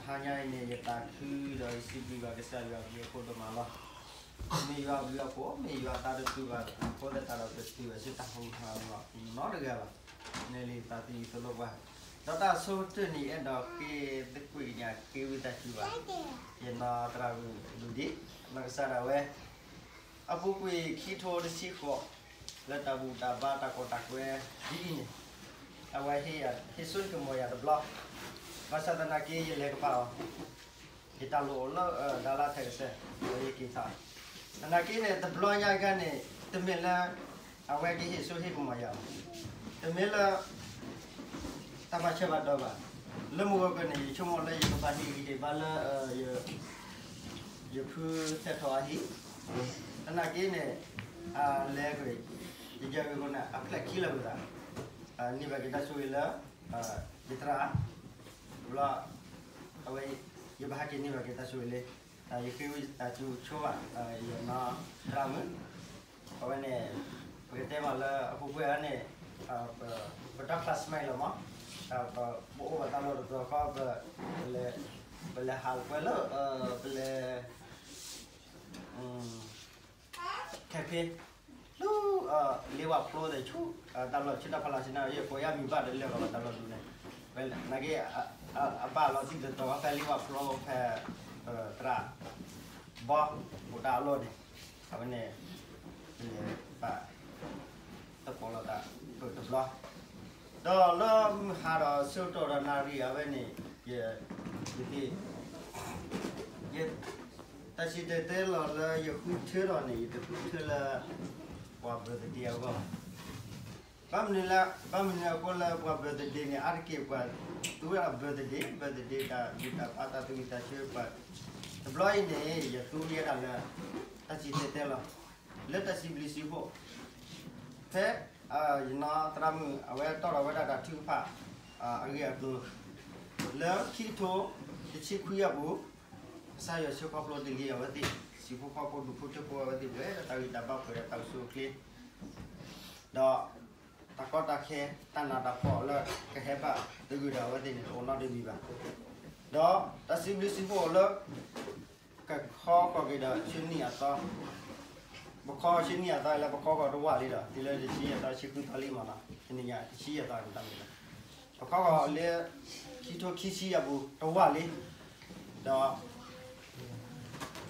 တဟါညါအံၤန့ၣ် ယသးခုဒီးယစံးဘျုးဘၣ်ကစၢ်ယွၤအဘျုးအဖှိၣ်ဒိၣ်မးလီၤ. မ့ၢ်ယွၤအဘျုးအဖှိၣ် မ့ၢ်ယွၤအသးတတုၤဘၣ် အဃိသတးဒီး ပတုၤဘၣ်ဆူတၢ်ဟူးတၢ်ဂဲၤလီၤနီတဂၤဘၣ်. န့ၣ်လံ သးသယုၢ်သလိပှၤ, ဒီးတၢ်အဆိကတၢၢ်န့ၣ် အဲၣ်ဒိးက့ၤသကိးကညးက့ၤဝံသးစူၤဘၣ် ယနီၢ်သရၣ်မုၣ်ဒိၣ်ဒ့ နီၢ်ကစၢ်ဒၣ်ဝဲ အပူၤကွံာ်ခံကထိတဆံဃိး လၢတၢ်ဘူၣ်တၢ်ဘါတၢ်ကီတၢ်ခဲဒ်အံၤန့ၣ်, အဝဲဟ့ၣ်ယၤ ဟ့ၣ်စိဟ့ၣ်ကမီၤယၤတဘျီ, ဘၣ်ဆၣ်သနာ်က့ ယလဲၤကပၤအီၤ, ယတၢ်လိၣ်အိၣ်လၢ dollar ထဲကစဲး ဒီးယက့ၤထီၣ်, သနာ်က့န့ၣ် တဘျီညါအံၤန့ၣ် တမ့ၢ်လၢ အဝဲကဟ့ၣ်စိဟ့ၣ်ကမီၤယၤဘၣ်, တမ့ၢ်လၢ တၢ်ဘၣ်ဆၢဘၣ်တီၢ်ဘၣ်, လၢမုၢ်ဂီၤကန့ၣ် ယဆိကမိၣ်လၢယကဘၣ်ဟ့ၣ်ဂံၢ်ဟ့ၣ်ဘါလၢ ယဖုသဲထီၣ်အဟံၣ်, သနာ်က့န့ၣ် အလဲၤကွံာ် ယယဲၢ်ဂ့ၤအဃိန့ၣ် အဖျဲၣ်ခံလီၤကွံာ်သး, န့ၢ်ဘၣ်က့ၤတၢ်ဆိၣ်ဂ့ၤလၢ ယသရၣ်, ဘျီ အဝဲ ယဘၣ်ဟဲက့ၤန့ၢ်ဘၣ်က့ၤတၢ်ဆိၣ်ဂ့ၤလံ, ယဃ့ဝံသးစူၤဆိဘၣ် ယနီၢ်သရၣ်မုၣ်, အဝဲန့ၣ် ပကတဲမ့ၢ်လၢအပူၤကွံာ်ဧါန့ၣ် ပဒီ classmate လီၤမး, ပအိၣ်ဘၣ်တၢ်လီၢ်တတီၤဃီ ပလဲၤဟးကွဲလၢ ပလဲၤ cafe လၢ လ့ဝၣ်ဖျိသ့ၣ်ဆူ တၢ်လီၢ်ဆူတၢ်ဖီလာ်ဆူန့ၣ် ယကိးယါမံၤဘၣ်တလၢာ်ဘၣ်တၢ်လီၢ်ဒူၣ်န့ၣ်, နာ်က့ အဘၣ်လီၤတံၢ်တတီၤဖဲလ့ဝၣ်ဖျိဖဲ သရၣ် ဘီ အိၣ်တၢ်အလီၢ်န့ၣ်, အဝဲန့ၣ် ပလဲၤဘၣ် တကိးလိာ်သးတဘျီ, ဒီးလၢမုၢ်ဟါဒီးဆၢကတီၢ်ဒီးနၣ်ရံၣ်အဝဲန့ၣ် ယ ယသ့ၣ် ယ တၢ်စံၣ်တဲၤတဲလီၤလၢယဃုထၢထီၣ်န့ၣ် ယတဃုထၢလၢ ပှၤ birthday အဂီၢ်ဘၣ်. ဘၣ်မနုၤလၢ ဘၣ်မနုၤအဃိလၢပှၤ birthday န့ၣ် အါတက့ၢ်ပှၤသူဝဲဒၣ် birthday, birthday တၢ်ဘူၣ်တၢ်ဘါတၢ်သူၣ်ဝံၣ်သးဆၢပှၤ, တဘျီအံၤန့ၣ် ယသူဝဲဒၣ်လၢ တၢ်စံၣ်တဲၤတဲလီၤ လၢတၢ်စံးဘျုးစံးဖှိၣ် ဖဲ ယနီၢ်သရၣ်မုၣ် အဝဲတီၣ်ထီၣ်ဝဲဒၣ်တၢ်ထုကဖၣ် အဂ့ၢ်အကျိၤ လၢခံကထိတဆံခွံအပူၤ, ကစၢ်ယွၤဆှၢခီဖျိတ့ၢ်လံအဝဲသ့ၣ် ဟံၣ်ဖိဃီဖိဒူၣ်ဖိထၢဖိအဝဲသ့ၣ် ပှဲၤဒီးတၢ်ဂံၢ်တၢ်ဘါပှဲၤဒီးတၢ်အိၣ်ဆူၣ်အိၣ်ချ့ ဒီး တၢ်ကီတၢ်ခဲ တၢ်နးတၢ်ဖှီၣ်လၢကဟဲဘၣ်တဂ့ၤဒီးအဝဲသ့ၣ်န့ၣ် တအိၣ်နီတမံၤဘၣ်. ဒီးတၢ်စံးဘျုးစံးဖှိၣ်လၢ ကခီဃီၤက့ၤဒီးဆူနံၣ်အသီ, ပခီဆူနံၣ်အသီလၢပခီဃီၤတဝၢ်လံဒီး တုၤလၢတဆံယဲၢ်သီ ဆံဃုသီလံမးနီၤ, တနံၤညါတဆံယဲၢ်သီန့ၣ်တၢ်မ့ၢ်လၢ ပခီဃီၤလၢ ခံကထိခံဆံအပူၤတဝၢ်လံ, ဒီး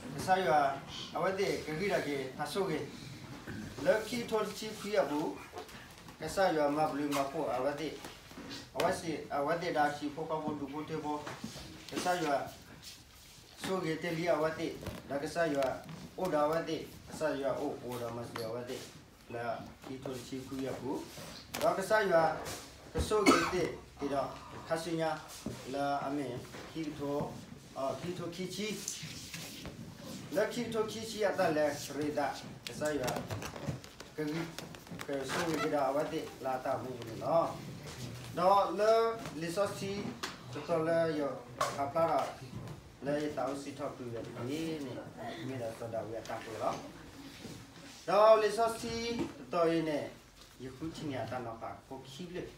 ကစၢ်ယွၤ အဝဲသ့ၣ်ကဂံၢ်ထီၣ်က့ၤတၢ်ဆိၣ်ဂ့ၤ, လၢခံကထိတဆံခွံအပူၤ, ကစၢ်ယွၤမၤဘျုးမၤဖှိၣ်အဝဲသ့ၣ်, အဝဲသ့ၣ် အဝဲသ့ၣ်ဒီးဟံၣ်ဖိဃီဖိဒူၣ်ဖိထၢဖိ, ကစၢ်ယွၤ ဆိၣ်ဂ့ၤတ့ၢ်လံအဝဲသ့ၣ်, ဒီးကစၢ်ယွၤအိၣ်ဒီးအဝဲသ့ၣ်, ကစၢ်ယွၤအိၣ်အိၣ်ဒီးမၤစၢၤအဝဲသ့ၣ်, လၢခံကထိတဆံခွံအပူၤ, ဒီးကစၢ်ယွၤ ကဆိၣ်ဂ့ၤသ့ၣ်က့ၤဒီး ခါဆူညါ လၢအမ့ၢ် ခံကထိ ခံကထိခံဆံ လၢခံကထိခံဆံအတၢ်လဲၤရ့သး ကစၢ်ယွၤ ကဂံၢ် ကဆိၣ်ဂ့ၤက့ၤဒီးအဝဲသ့ၣ်လၢအတၢ်မူပူၤန့ၣ်လီၤ. ဒီးလၢလံာ်စီဆှံ တတီၤလၢယဟးဖျါထီၣ် လၢယသးအိၣ်စံးထီၣ်ပတြၢၤတက့ၢ်န့ၣ် မ့ၢ်ဒၣ်စီၤဒၤဝံးအတၢ်ကွဲးလီၤ. ဒီးလံာ်စီဆှံတတီၤအံၤန့ၣ် ယဃုထံၣ်န့ၢ်အတၢ်နီၤဖးဖိခံဘျဲၣ်,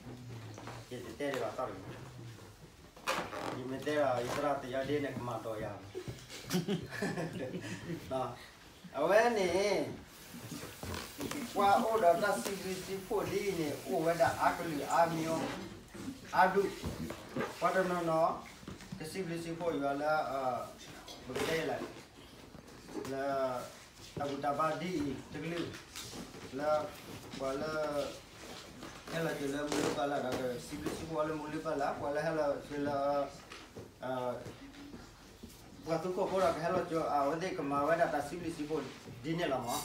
ယတတဲဒံးဘၣ်သီတဂ့ၤ ယမ့ၢ်တဲဒီး ယသရၣ်သယီဒ့န့ၣ် ကမၤဒိးယၤလီၤ. အဝဲန့ၣ် ပှၤအိၣ်ဒီးတၢ်စံးဘျုးစံးဖှိၣ်ဒ်အံၤန့ၣ် အိၣ်ဝဲဒၣ်အါကလုာ်အါမံၤ အါဒူၣ်, ပှၤတနီၤနီၤ ကစံးဘျုးစံးဖှိၣ်ယွၤလၢ ပကတဲလဲၣ် လၢ တၢ်ဘူၣ်တၢ်ဘါဒ်အံၤတကလုာ်, လၢ ပှၤလၢ ဟဲလီၤစၢၤလၢမူလၢပၢ်လၢ်ဒီး ကစံးဘျုးစံးဖှိၣ်လၢမူလၢပၢ်လၢ်, ပှၤလၢဟဲလီၤစၢၤလၢ ပှၤသူခိၣ်ဖိဒီးကဟဲလီၤစၢၤ အဝဲသ့ၣ်ကမၤဝဲဒၣ်တၢ်စံးဘျုးစံးဖှိၣ်ဒ်န့ၣ်လီၤမး.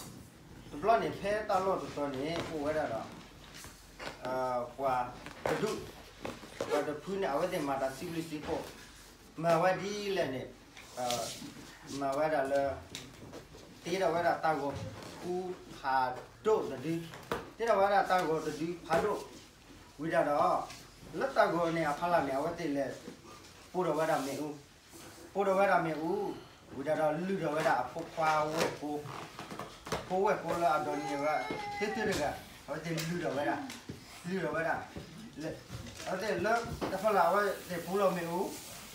တဘျီန့ၣ် ဖဲတၢ်လီၢ်တတီၤန့ၣ် အိၣ်ဝဲဒၣ်ဒီး ပှၤတဒူၣ်, ပှၤတဖုန့ၣ် အဝဲသ့ၣ်မၤတၢ်စံးဘျုးစံးဖှိၣ်, မၤဝဲဒ်လဲၣ်န့ၣ် မၤဝဲဒၣ်လၢ တ့ထီၣ်ဝဲဒၣ်တၢ်ဂီၤဖးဒိၣ်တဒု, တ့ထီၣ်ဝဲဒၣ်တၢ်ဂီၤတဒုဖးဒိၣ်, ဝံၤဒၣ်ဒီး လၢတၢ်ဂီၤန့ၣ်အဖီလာ်န့ၣ် အဝဲသ့ၣ်လဲၤ ပိၢ်ထီၣ်ဝဲဒၣ်မ့ၣ်အူ, ပိၢ်ထီၣ်ဝဲဒၣ်မ့ၣ်အူ, ဝံၤဒၣ်ဒီးလုၢ်ထီၣ်ဝဲဒၣ်အဖိခွါဝဲၢ်ဖိ, ဖိဝဲၢ်ဖိလၢအဒိးန့ၢ်ဝဲ သ့သ့တဂၤ, အဝဲသ့ၣ်လုၢ်ထီၣ်ဝဲဒၣ်, လုၢ်ထီၣ်ဝဲဒၣ်, အဝဲသ့ၣ်လၢတၢ်ဖီလာ်အဝဲသ့ၣ်ပူၤလီၤမ့ၣ်အူ,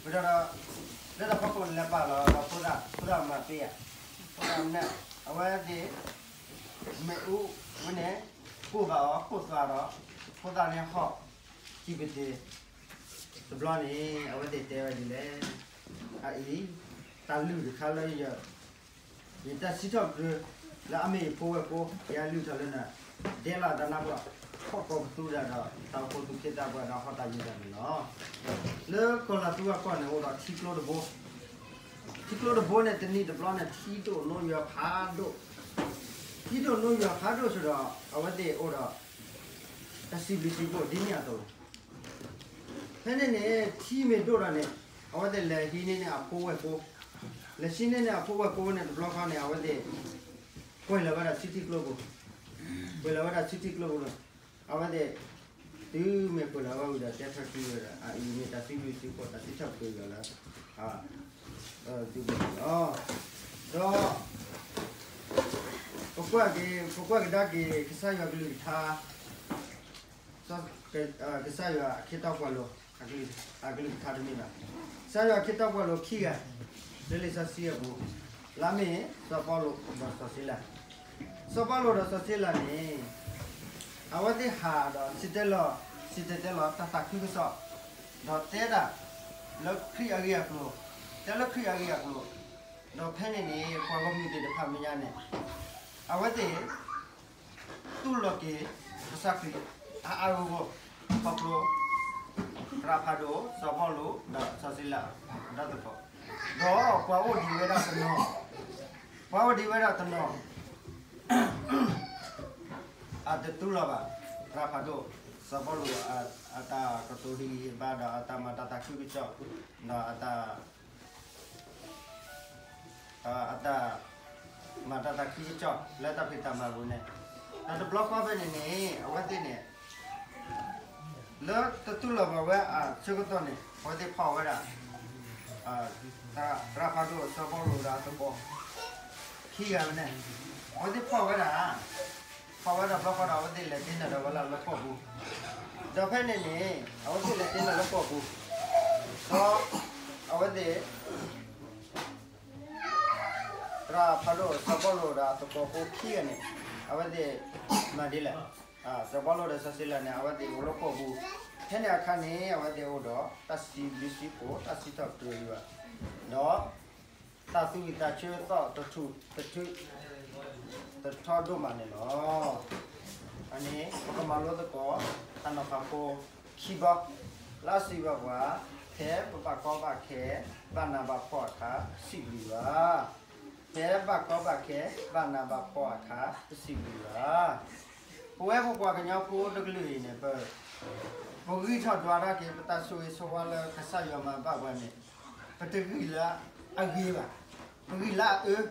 ဝဲဒၣ်ဒီး လၢတၢ်ဖီခိၣ်လဲၤပာ်လီၤဒီးဖိသၣ်, ဖိသၣ်မၤသ့ဧါ, ဖိသၣ်မၤ, အဝဲသ့ၣ် မ့ၣ်အူဝဲန့ၣ် ကိၢ်ဘၣ်အီၤ ကိၢ်သွးဒီး ဖိသၣ်န့ၣ်ဟီၣ် စံးပတ့ၤ, တဘျီန့ၣ် အဝဲသ့ၣ်တဲဝဲဒ်လဲၣ်, အအံၤ တၢ်လုၢ်တခါလၢယ ယတၢ်စံးထီၣ်ပတြၢၤ လၢအမ့ၢ်ယဖိဝဲၢ်ဖိ ယလုၢ်ထီၣ်လၢနၤ, ဒဲးလီၤတၢ်နါပှၢ် ဟီၣ်ကိးပသူတၢ်ဒီး တၢ်အိၣ်ဖှိၣ်သူၣ်က့သးပှၢ်ဒီးဟီၣ်တၢ်ယံၤတၢ်န့ၣ်လီၤ. လၢကီၢ်လၤသူအကီၢ်န့ၣ် အိၣ်ဒီးထံကျိတဘိ, ထံကျိတဘိန့ၣ် တနံၣ်တဘျီန့ၣ် ထံဒိၣ်နိယွၤဖးဒိၣ်, ထံဒိၣ်နိယွၤဖးဒိၣ်ဆိဒီး အဝဲသ့ၣ်အိၣ်ဒီး တၢ်စံးဘျုးစံးဖှိၣ်ဒ်န့ၣ်အသိးလီၤ. ဖဲန့ၣ်န့ၣ် ထံမ့ၢ်ဒိၣ်ဒီးန့ၣ် အဝဲသ့ၣ်လဲၤဟံးန့ၢ်န့ၢ်အဖိဝဲၢ်ကိ, လဲၤဟံးန့ၢ်န့ၢ်အဖိဝဲၢ်ကိန့ၣ် တဘျီဃီန့ၣ် အဝဲသ့ၣ် ကွဲးလီၤဝဲဒၣ်ဆူထံကျိပူၤ, ကွဲးလီၤဝဲဒၣ်ဆူထံကျိပူၤလီၤ. အဝဲသ့ၣ် တုၤမ့ၢ်ကွဲးလီၤဝဲဝံၤဒီး တဲထီၣ်က့ၤဝဲဒၣ် အအံၤမ့ၢ်တၢ်စံးဘျုးစံးဖှိၣ် တၢ်စံးထီၣ်ပတြၢၤယွၤလၢ သုဘိန့ၣ်လီၤ. ဒီး ပကွၢ်က့ၤ ပကွၢ်ကဒါက့ၤ ကစၢ်ယွၤကလုၢ်ကထါ ကစၢ်ယွၤအခ့အတီပှၤလိၤ အကလုၢ်ကထါတမ့ၢ်ဘၣ်. ကစၢ်ယွၤအခ့အတီပှၤလိၤခံဂၤ လၢလံာ်စီဆှံအပူၤ, လၢအမ့ၢ် စီၤပီလူးဒီးစီၤစ့လး. စီၤပီလူးဒီးစီၤစ့လးန့ၣ် အဝဲသ့ၣ်ဟးဒီးစံၣ်တဲၤလီၤ, စံၣ်တဲၤတဲလီၤတၢ်သးခုကစီၣ်, ဒီးတဲဒၣ် လၢခရံာ်အဂ့ၢ်အကျိၤ, တဲလၢခရံာ်အဂ့ၢ်အကျိၤ, ဒီးဖဲန့ၣ်န့ၣ် ပှၤဂီၢ်မုၢ်သ့ၣ်တဖၣ်မဲာ်ညါန့ၣ် အဝဲသ့ၣ် တူၢ်လိာ်က့ၤကစၢ်ခရံာ် အါအါဂီၢ်ဂီၢ် ခီဖျိ သရၣ်ဖးဒိၣ် စီၤပီလူး ဒီးစီၤစ့လး ဒီးသကိး, ဒီးပှၤအိၣ်ဒံးဝဲဒၣ်တနီၤ, ပှၤအိၣ်ဒံးဝဲဒၣ်တနီၤ အတတူၢ်လိာ်ဘၣ် သရၣ်ဖးဒိၣ် စီၤပီလူး အတၢ်ကတိၤဟ့ၣ်ဂံၢ်ဟ့ၣ်ဘါဒီး အတၢ်မၤတၢ်သးခုကစီၣ် ဒီးအတၢ် အတၢ်မၤတၢ်သးခုကစီၣ် လၢတၢ်ဖံးတၢ်မၤပူၤန့ၣ်, ဒီးတဘျီဃီဖဲန့ၣ်န့ၣ် အဝဲသ့ၣ်န့ၣ် လၢတတူၢ်လိာ်ဘၣ်ဝဲအဆၢကတီၢ်န့ၣ် အဝဲသ့ၣ်ဖီၣ်ဝဲဒၣ် သရၣ်ဖးဒိၣ် စီၤပီလူးဒီးအသကိး ခံဂၤဝဲန့ၣ် အဝဲသ့ၣ်ဖီၣ်ဝဲဒၣ် ဖီၣ်ဝဲဒၣ်တဘျီဃီဒီး အဝဲသ့ၣ်လဲၤတ့ၢ်နုာ်ဒီးဝဲလၢလၢပှီၢ်ပူၤ, ဒီးဖဲန့ၣ်န့ၣ် အဝဲသ့ၣ်လဲၤတ့ၢ်နုာ်လၢပှီၢ်ပူၤ, ဒီး အဝဲသ့ၣ် သရၣ်ဖးဒိၣ် စီၤပီလူးဒီးအသကိးဖိခံဂၤန့ၣ် အဝဲသ့ၣ်မၤဒ်လဲၣ်, စီၤပီလူးဒီးစီၤစ့လးန့ၣ် အဝဲသ့ၣ်အိၣ်လၢပှီၢ်ပူၤ, ဖဲန့ၣ်အခါန့ၣ် အဝဲသ့ၣ်အိၣ်ဒီးတၢ်စံးဘျုးစံးဖှိၣ် တၢ်စံးထီၣ်ပတြၢၤယွၤ, ဒီး တၢ်သူၣ်ဝံၣ်သးဆၢသီၣ်တထူၣ်တထူၣ် တထီဒိၣ်မးန့ၣ်လီၤ. အန့ၣ် ပကမၤလိသကိး တၢ်နီၤဖးဖိခံဘီ လၢအစံးဘၣ်ပှၤ ဖဲပဘၣ်ကီဘၣ်ခဲ ဘၣ်နးဘၣ်ဖှီၣ်အခါ ပစံးဘျုးယွၤ, ဖဲဘၣ်ကီဘၣ်ခဲ ဘၣ်နးဘၣ်ဖှီၣ်အခါ ပစံးဘျုးယွၤ. ပဝဲပပှၤကညီဖိတကလုာ်အံၤန့ၣ် ပ ပဂံၢ်ထီၣ်ဒွးထီၣ်က့ၤ ပတၢ်ဆိၣ်ဂ့ၤဆိၣ်ဝါလၢကစၢ်ယွၤမၤဘၣ်ပှၤန့ၣ် ပတဂံၢ်လၢအဂ့ၤဘၣ်, ပဂံၢ်လၢအအၢ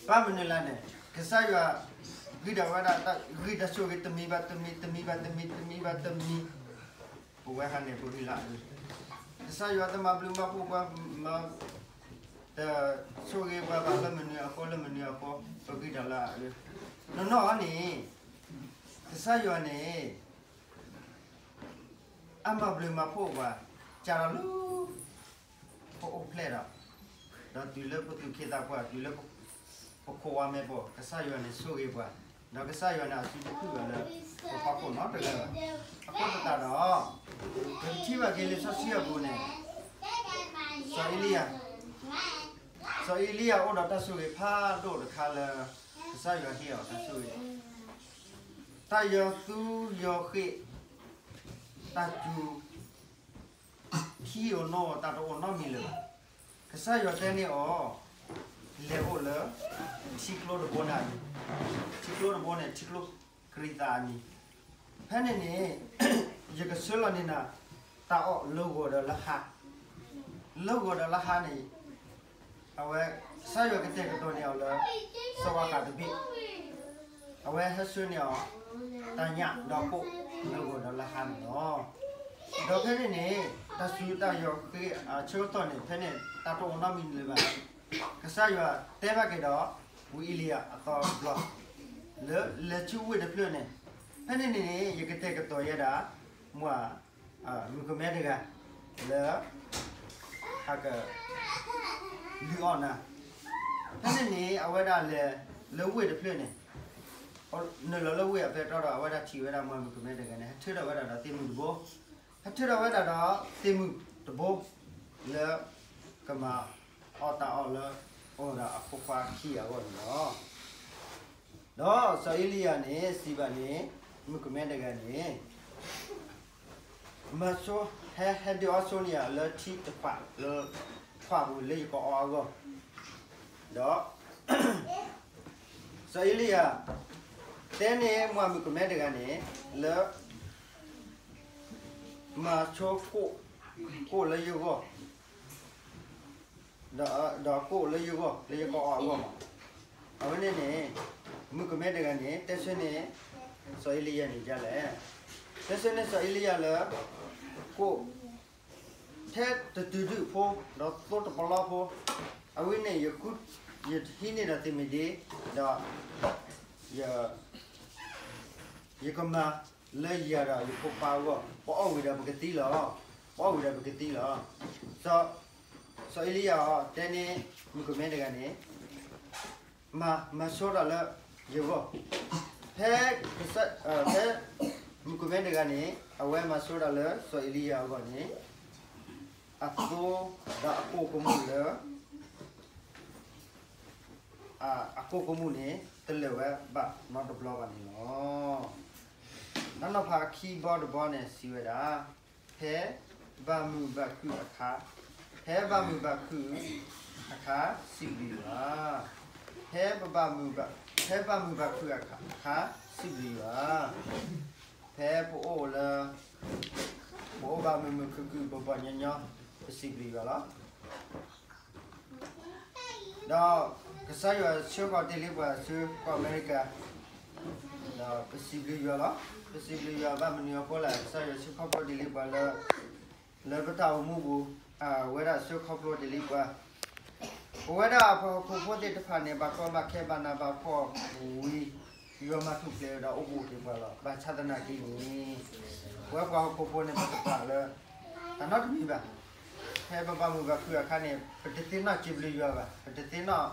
ဘၣ်မနုၤလဲၣ်န့ၣ် ကစၢ်ယွၤ ဂံၢ်ဒၣ်ဝဲဒၣ် ဂံၢ်တၢ်ဆိၣ်ဂ့ၤတမံၤဘၣ်တမံၤ တမံၤဘၣ်တမံၤ တမံၤဘၣ်တမံၤ, ပဝဲခါန့ၣ် ပဂံၢ်လၢအအၢ, ကစၢ်ယွၤတမၤဘျုးမၤဖှိၣ်ပှၤ မၤ တဆိၣ်ဂ့ၤပှၤဘၣ်လၢမနုၤအဃိ လၢမနုၤအဃိ ပဂံၢ်ဒၣ်လၢအအၢ, နီၢ်နီၢ်န့ၣ် ကစၢ်ယွၤန့ၣ် အမၤဘျုးမၤဖှိၣ်ပှၤ စးထီၣ်လၢ ပအိၣ်ဖျဲၣ်ဒီး ဒီးတုၤလၢပသူၣ်က့သးပှၢ် တုၤလၢ ပခိၣ်ဝါမဲာ်ပိာ် ကစၢ်ယွၤန့ၣ်ဆိၣ်ဂ့ၤပှၤ, ဒီးကစၢ်ယွၤန့ၣ်အစုတဖုၣ်ဘၣ်လၢ ပဖီခိၣ်နီတဂၤဘၣ်. အဃိသတးဒီး ပကထံၣ်ဘၣ်က့ၤလံာ်စီဆှံအပူၤန့ၣ် စီၤအ့လံယၤ စီၤအ့လံယၤအိၣ်ဒီးတၢ်ဆိၣ်ဂ့ၤဖးဒိၣ်တခါလၢ ကစၢ်ယွၤဟ့ၣ်အီၤတၢ်ဆိၣ်ဂ့ၤ တၢ်ယီၤသူယီၤဃ့ၣ် တၢ်စူၤ ထံဧိၤနိဧိၤ တၢ်တအိၣ်နီတမံၤလၢၤဘၣ်. ကစၢ်ယွၤတဲန့ၢ်အီၤ လဲၤအိၣ်လၢ ထံကျိတဘိန့ၣ်အမံၤ, ထံကျိတဘိန့ၣ် ထံကျိကရံသးအမံၤ, ဖဲန့ၣ်န့ၣ် ယကဆှၢလီၤန့ၢ်နၤ တၢ်အီၣ်လၢဂီၤဒီးလၢဟါ, လၢဂီၤဒီးလၢဟါန့ၣ် အဝဲ ကစၢ်ယွၤကတဲာ်ကတီၤန့ၢ်အီၤလၢ စီၤဝါဃးတဘ့ၣ်, အဝဲဟဲဆှၢန့ၢ်အီၤ တၢ်ညၣ်ဒီးပိၣ် လၢဂီၤဒီးလၢဟါန့ၣ်လီၤ. ဒီးဖဲန့ၣ်န့ၣ် တၢ်စူၤတၢ်ယီၤဃ့ၣ်အဆၢကတီၢ်န့ၣ် ဖဲန့ၣ် တၢ်တအိၣ်နီတမံၤလၢၤဘၣ်. ကစၢ်ယွၤတဲဘၣ်က့ၤဒီး ဝံအ့လံယၤအသီတဘျီ လၢလဲၤဆူဝ့ၢ်တဖျၢၣ်န့ၣ်, ဖဲန့ၣ်န့ၣ်န့ၣ် ယကတဲာ်ကတီၤယဲဒၣ် မုၢ် မုၣ်ကမဲတဂၤ လၢ ဟးက လုၢ်အီၣ်နၤ, ဖဲန့ၣ်န့ၣ် အဝဲဒၣ်လဲၤလၢဝ့ၢ်တဖျၢၣ်န့ၣ်, နုာ်လီၤလၢဝ့ၢ်အဖျၢၣ်တီဒီး အဝဲဒၣ်ထံၣ်ဝဲဒၣ်မုၢ်မုၣ်ကမဲတဂၤန့ၣ် ဟဲထုးထီၣ်ဝဲဒၣ်ဒီးသ့ၣ်မုၢ်တဘိ, ဟဲထုးထီၣ်ဝဲဒၣ်ဒီးသ့ၣ်မုၢ်တဘိ လၢ ကမၤအီၣ်တၢ်အီၣ်လၢအိၣ်ဒီးအဖိခွါခံဂၤအဂီၢ်န့ၣ်လီၤ. ဒီးစီၤအ့လံယၤန့ၣ် စံးဘၣ်န့ၣ် မုၣ်ကမဲတဂၤန့ၣ် မၤဆိ ဟဲ ဟဲဒုးအီဆိန့ၢ်ယၤလၢထံတခွးလၢ ခွးပူၤလၢယကအီၣ်အဂီၢ်, ဒီး စီၤအ့လံယၤ တဲန့ၢ်မုၣ်ကမဲတဂၤန့ၣ် လၢ မၤဆိကိၣ် ကိၣ်လၢယဂီၢ် ဒီး ဒီးကိၣ်လၢယဂီၢ် လၢယကအီၣ်အဂီၢ်မး, အဝဲန့ၣ်န့ၣ် မုၣ်ကမဲတဂၤန့ၣ် တဲဆၢန့ၢ် စီၤအ့လံယၤန့ၣ်ဒ်လဲၣ်, တဲဆၢန့ၢ်စီၤအ့လံယၤလၢ ကိၣ် ထဲတတုၤဒုၣ်ဖိ ဒီးသိတပလီဖိ, အဝဲန့ၣ် ယဃု ယဟံးန့ၢ်ဒီးသုမ့ၢ်ဒ့, ဒီး ယ ယကမၤလၢယၤဒီးယဖိခွါအဂီၢ်, ပအီၣ်ဝံၤဒီးပကသံလီၤ, ပအီၣ်ဝံၤဒီးပကသံလီၤ. စီၤ စီၤအ့လံယၤအီၤ တဲန့ၢ် မုၣ်ကမဲတဂၤန့ၣ် မၤ မၤဆိတၢ်လၢယဂီၢ်, ဖဲ ဖဲ မုၣ်ကမဲတဂၤန့ၣ် အဝဲမၤဆိတၢ်လၢစီၤအ့လံယၤအဂီၢ်န့ၣ် အသိ ဒီးအကိၣ်ကမူၣ်လၢ အကိၣ်ကမူၣ်န့ၣ် တလၢာ်ဝဲဘၣ်နီတဘျီဘၣ်န့ၣ်လီၤ. နီၢ်နီၢ်ဖးခံဘီတဘီန့ၣ် စံးဝဲဒၣ်, ဖဲဘၣ်မုာ်ဘၣ်ခုၣ်အခါ, ဖဲဘၣ်မုာ်ဘၣ်ခုၣ်အခါ စံးဘျုးယွၤ, ဖဲပဘၣ်မုာ်ဘၣ် ဖဲဘၣ်မုာ်ဘၣ်ခုၣ်အခါ အခါ စံးဘျုးယွၤ, ဖဲပအိၣ်လၢ ပအိၣ်ဘၣ်မုာ်မုာ်ခုၣ်ခုၣ်ဘီဘီညီညီ ပစံးဘျုးယွၤလီၤ. ဒီးကစၢ်ယွၤဆှၢဃီၤတ့ၢ်လံပှၤဆူကီၢ်အမဲရကၤ, ဒီးပစံးဘျုးယွၤလီၤ. ပစံးဘျုးယွၤဘၣ်မနုၤအဃိလဲၣ်, ကစၢ်ယွၤဆှၢခီဖျိတ့ၢ်လံပှၤလၢ လၢပတၢ်အိၣ်မူပူၤ, အဝဲဒၣ်ဆှၢခီဖျိတ့ၢ်လံပှၤ, ပဝဲဒၣ်ပှၤဟီၣ်ခိၣ်ဖိသ့ၣ်တဖၣ်န့ၣ် ဘၣ်ကီဘၣ်ခဲဘၣ်နးဘၣ်ဖှီၣ်ဝံၤ ယွၤမၤထူၣ်ဖျဲးဒီးအိၣ်ဘူးက့ၤပှၤလီၤ. ဘၣ်ဆၣ်သနာ်က့န့ၣ် ပဝဲပှၤဟီၣ်ခိၣ်ဖိန့ၣ် ပတပာ်လၢ တၢ်နီတမံၤဘၣ်. ဖဲပဘၣ်မုာ်ဘၣ်ခုၣ်အခါန့ၣ် ပတသ့ၣ်နီၣ်စံးဘျုးယွၤဘၣ်, ပတသ့ၣ်နီၣ်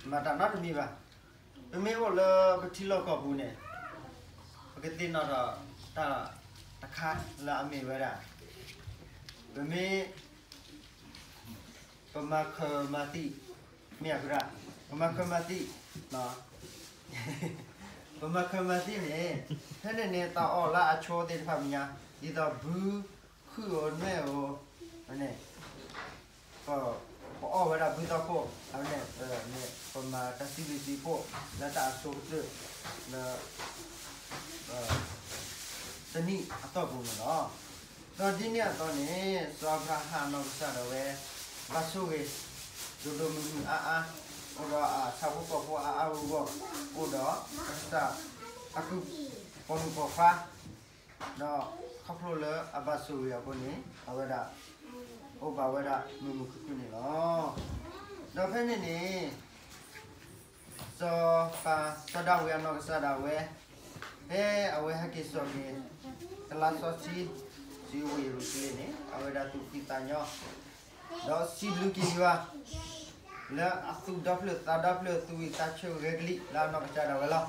မၤတၢ်နီတမံၤဘၣ်. ပမ့ၢ်အိၣ်လၢပထံလီၢ်ကီၢ်ပူၤန့ၣ် ပကသ့ၣ်နီၣ်ဒီးတၢ်တခါလၢအမ့ၢ်ဝဲဒၣ် ပမ့ၢ် ပမၤခၢၣ်မၤသံး, မ့ၢ်အကရၢ, ပမၤခၢၣ်မၤသံး, ပမၤခၢၣ်မၤသံးန့ၣ် ဖဲန့ၣ်န့ၣ် တၢ်အီၣ်လၢအဆိသ့ၣ်တဖၣ်မဲာ်ညါ ဒ်သိးဘု ခုၣ်ဧိၤနွဲၣ်ဧိၤန့ၣ် ပအီၣ်ဝဲဒၣ်ဘုသီခိၣ်, အဝဲန့ၣ် ပမၤတၢ်စံးဘျုးစံးဖှိၣ်လၢတၢ်အဆိကတၢၢ်လၢ တနံၣ်အတီၢ်ပူၤန့ၣ်လီၤ. ဒီးဒ်န့ၣ်အသိးန့ၣ် စီၤအၤဘြၤဟၣ်အနီၢ်ကစၢ်ဒၣ်ဝဲ ဘၣ်ဆိၣ်ဂ့ၤ ဒိၣ်ဒိၣ်မုၢ်မုၢ်အါအါ, အိၣ်ဒီးအဆၣ်ဖိကီၢ်ဖိအါအါဂီၢ်ဂီၢ်, အိၣ်ဒီးကစၢ်အကုၢ်ပိာ်မုၣ်ပိာ်ခွါ, ဒီးခီဖျိလၢအဘၣ်ဆိၣ်ဂ့ၤအဃိန့ၣ် အဝဲဒၣ် အိၣ်ဘၣ်ဝဲဒၣ်မုာ်မုာ်ခုၣ်ခုၣ်န့ၣ်လီၤ. ဒီးဖဲန့ၣ်န့ၣ် စီၤပၤ စီၤဒၤဝံးအနီၢ်ကစၢ်ဒၣ်ဝဲ ဖဲအဝဲဟဲက့ၤစိာ်က့ၤ တလါစီဆှံ ဆူဝ့ၢ်ယရူၤၡလ့ၣ်န့ၣ် အဝဲဒၣ်သူၣ်ဖှံသးညီ ဒီးစံးဘျုးက့ၤယွၤ လၢအသူၣ်ဒီဖျၢၣ်သးဒီဖျၢၣ် သူၣ်ဝံၣ်သးဆၢဂဲၤကလံၣ်လၢအနီၢ်ကစၢ်ဒၣ်ဝဲလီၤ.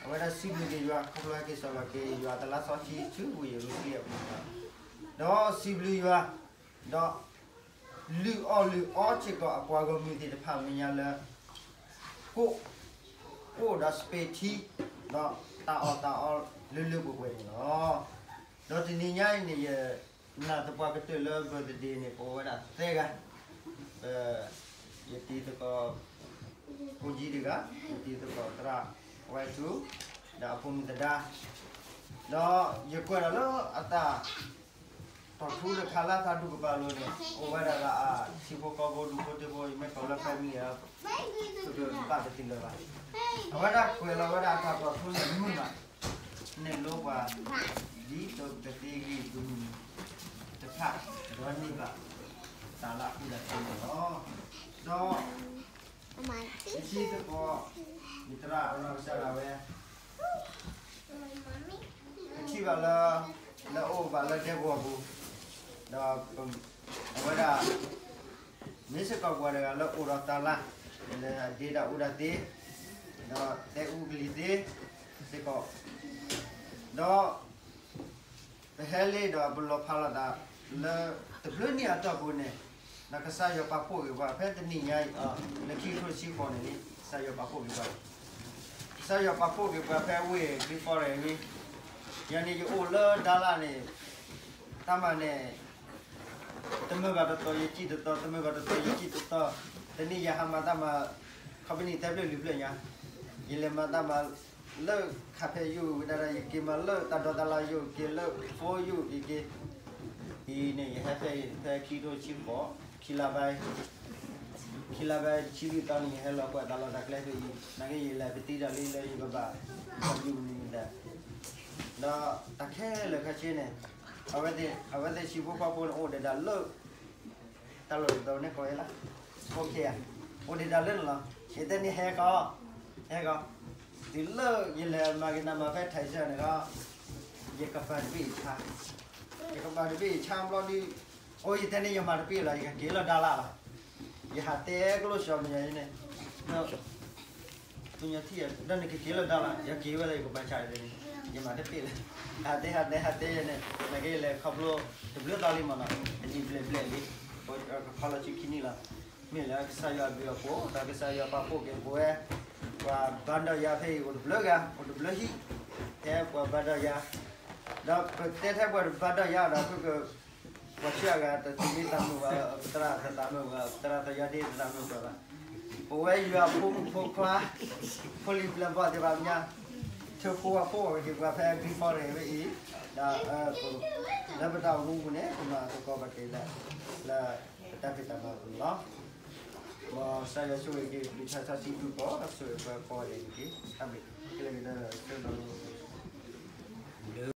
အဝဲဒၣ်စံးဘျုးက့ၤယွၤ ခီဖျိဟဲက့ၤစိာ်လီၤက့ၤယွၤတလါစီဆှံဆူဝ့ၢ်ယရူၤၡလ့ၣ်အပူၤန့ၣ်လီၤ. ဒီးစံးဘျုးယွၤ ဒီး လုၢ်အီၣ်လုၢ်အီစ့ၢ်ကီးအပှၤဂီၢ်မုၢ်သ့ၣ်တဖၣ်မဲာ်ညါလၢ ကိၣ် ကိၣ်ဒီးစပံးထံ ဒီးတၢ်အီၣ်တၢ်အီလၢလၢပှဲၤပှဲၤန့ၣ်လီၤ. ဒီးတနံၤညါအံၤန့ၣ် ယနာ်သပှၢ်ကတၢၢ်လၢ birthday န့ၣ် ပအိၣ်ဝဲဒၣ်သၢဂၤ, ပ ယတံၤသကိး ဖိကၠံတဂၤ, ယတံၤသကိးသရၣ်ဝဲထူ, ဒီးအဖိမုၣ်သဒါ, ဒီးယကွဲးဒီးလၢအတၢ် တီၢ်ထူတခါလၢအသးဒူၣ်ကပၤလိၤန့ၣ် အိၣ်ဝဲဒၣ်လၢအထံဖိကီၢ်ဖိဒူၣ်ဖိထံဖိ ယမ့ၢ်ကိးလၢ family ဧါ, ပကဘၣ်တသ့လၢၤဘၣ်. အဝဲဒၣ်ကွဲးလီၤဝဲဒၣ်အတၢ်တီၢ်ထူန့ၣ်မုာ်မး, နဲၣ်လိပှၤ ဒ်သိးပကသ့ဂံၢ်ကမုာ်တဖၣ် ဒီးန့ၢ်ဘၣ်တၢ်လၢအဃိသတးန့ၣ်လီၤ. ဒီး ယတံၤသကိး ယသရၣ်အနီၢ်ကစၢ်ဒၣ်ဝဲ ပထံၣ်ဘၣ်လၢ လၢအအိၣ်ဘၣ်လၢဒဲကဝီၤပူၤ, ဒီးအဝဲဒၣ် မ့ၢ်စ့ၢ်ကီးပှၤတဂၤလၢအိၣ်ဒီးတၢ်လၢ်, လၢအဒ့တၢ်အိၣ်တၢ်သ့, ဒီးတဲအူကလံၤသ့စ့ၢ်ကီး, ဒီး ပဟဲလံဒီးပလီၤဖးလိာ်သးလၢ တဘျုးနံၣ်အတီၢ်ပူၤန့ၣ်, ဒီးကစၢ်ယွၤပာ်ဖှိၣ်က့ၤပှၤဖဲတနံၣ်ညါအံၤ, လၢခံကထိတဆံဃိးန့ၣ်လံ, ကစၢ်ယွၤပာ်ဖှိၣ်က့ၤပှၤ, ကစၢ်ယွၤပာ်ဖှိၣ်က့ၤပှၤဖဲဝ့ၢ် California ဝံၤ, ယၤန့ၣ်ယအိၣ်လၢ Dallas န့ၣ်, တၢ်မၤန့ၣ် တမုာ်ဘၣ်တတီၤယစံၣ်တတီၤ, တမုာ်ဘၣ်တတီၤယစံၣ်တတီၤ, တနံၣ်ယဟးမၤတၢ်မၤ company သၢဖျၢၣ်လွံၢ်ဖျၢၣ်ညါ, ယလဲၤမၤတၢ်မၤ လၢခါဖဲယိၣ်ဝဲဒၣ်ဒီး ယက့ၤမၤလၢတၢ်ဒိးတၢ်လၢ်ယိၣ်က့ၤလၢ phone ယိၣ်က့ၤက့ၤ, အံၤန့ၣ် ယဟဲဖဲအံၤဖဲခံကထိဆံဃိး, ခံလါဘၣ်, ခံလါဘၣ်ဆံလွံၢ်သီန့ၣ် ယဟဲလီၤကွၢ်တၢ်လီၢ်တၢ်ကျဲဖဲအံၤ, နာ်က့ယလဲၤပတံတၢ်လံလၢယကဘၣ် ယူၤမနုၤမတၤ, ဒီးတၢ်ခဲလၢာ်ခဲဆ့န့ၣ်, အဝဲသ့ၣ် အဝဲသ့ၣ်ဆံဖိကီၢ်ဖိန့ၣ်အိၣ်ဒံးဒၣ်လၢ တၢ်လီၢ်တတီၤန့ၣ်ကိးဝဲလၢ အိၣ်ဒံးဒၣ်လၢန့ၣ်လီၤ, ယတဲန့ၣ်ဟဲကီး, ဟဲကီး, တုၤလၢယလဲၤမၤက့ၤတၢ်မၤဖဲ Texas န့ၣ်ဒီး, ယကပၤတဘ့ၣ်ယဆါ, ယကပၤတဘ့ၣ်ယဆါဘျီဒုး, အိၣ်ယတဲန့ၣ်ယမၤတပ့ၣ်လီၤ ယကက့ၤလၢ Dallas လီၤ, ယဟးတဲကျိၣ်စ့မယၤန့ၣ်, ဒီး ပညီထံၣ်ဒီးနကက့ၤလၢ Dallas ယက့ၤဝဲလၢယကပၤဆါန့ၣ်, ယမၤတပ့ၣ်လၢ, ဟးတဲဟးတဲဟးတဲယဲန့ၣ် နာ်က့ယလဲၤခီဖျိ တဘျုးသီလံမ့ၢ်နီၤ, အနံၣ်ဘျဲၣ်ဘျဲၣ်လံ, ခီလီၤဆူခံနံၣ်လီၤ, မ့ၢ်လၢကစၢ်ယွၤအဘျုးအဖှိၣ် ဒီးကစၢ်ယွၤပာ်ဖှိၣ်က့ၤပဝဲ, ပှၤဘါဒီးယၤဖဲအံၤအိၣ်တဘျုးဂၤ အိၣ်တဘျုးဟံၣ်, ထဲပှၤဘါဒီးယၤ, ဒီးပတဲထဲပှၤဘါဒီးယၤဒီး ပှၤဆံးအဂၤတသ့မ့ၢ်သးမုာ်ဝဲ, ပသရၣ်တသးမုာ်ဝဲ, ပသရၣ်သးယီဒ့တသးမုာ်ဝဲဘၣ်, ပဝဲယွၤဖိမုၣ်ဖိခွါ, ဖိလံၤပျဲၢ်ဘီၣ်သ့ၣ်တဖၣ်ညါ, ထုးဖှိၣ်ဝဲဖှိၣ်ဝဲက့ၤပှၤဖဲ California ဝဲအံၤ, ဒီး လၢပတၢ်အိၣ်မူပူၤန့ၣ် ပမၤသကိးပတ့ၢ်လၢ လၢပတၢ်ဖံးတၢ်မၤပူၤန့ၣ်လီၤ, မ်ကစၢ်ယွၤဆိၣ်ဂ့ၤက့ၤ ပျံၤထါစီဆှံဒူၣ်ကီး ဒီးဆိၣ်ဂ့ၤပှၤကိးဂၤဒဲးန့ၣ်တက့ၢ်, အၤမ့ၣ်, ကလဲၤကဒီးဆၢဒီး